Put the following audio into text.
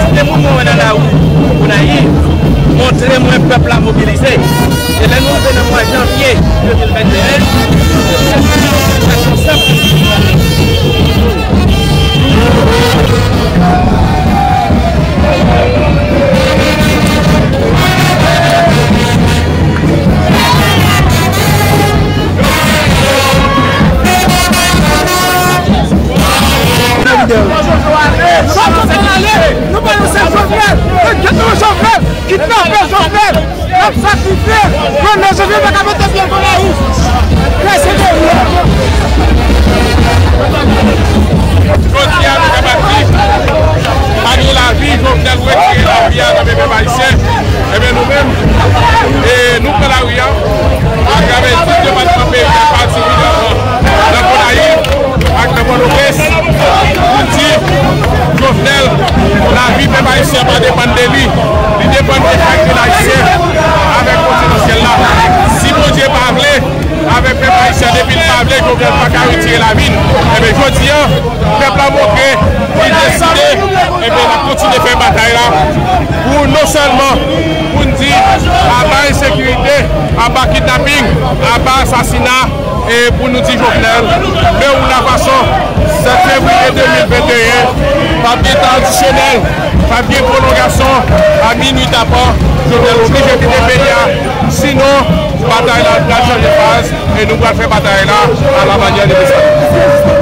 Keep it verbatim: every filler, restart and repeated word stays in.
Kantite moun mwen wè nan lari Gonayiv montre mwen pèp la mobilize. E lè nou rive nan mwa janvye de mil venteyen, Jovenel, kidnapè Jovenel, n ap sakrifye, Jovenel pa ka mete pye l Gonayiv. Kè se de ou. Jodi a, nou kapab di, pa gen lavi, Jovenel retire lavi a nan men pèp ayisyen. Ebyen, nou menm, e nou pran lari a, atravè dis depatman peyi a, patikilyèman nan Gonayiv ak nan Pòtoprens, pou di Jovenel, lavi pèp ayisyen pa depann de li, li depann de chak grenn ayisyen avèk kontinansyèl la. Si Bondye pa vle, avèk pèp ayisyen, depi l pa vle, Jovenel pa ka retire lavi l. Ebyen, jodi a, pèp la montre li deside, ebyen, l ap kontinye fè batay la pou non sèlman pou n di aba ensekirite, aba kidnaping, aba asasina, e pou nou di Jovenel, le ou la fason, sèt fevriye de mil venteyen, p ap gen tradisyonèl, p ap gen pwolongasyon a minui tapan, Jovenel oblije kite peyi a, sinon batay la pral chanje faz e nou pral fè batay la a la manyè de Desalin.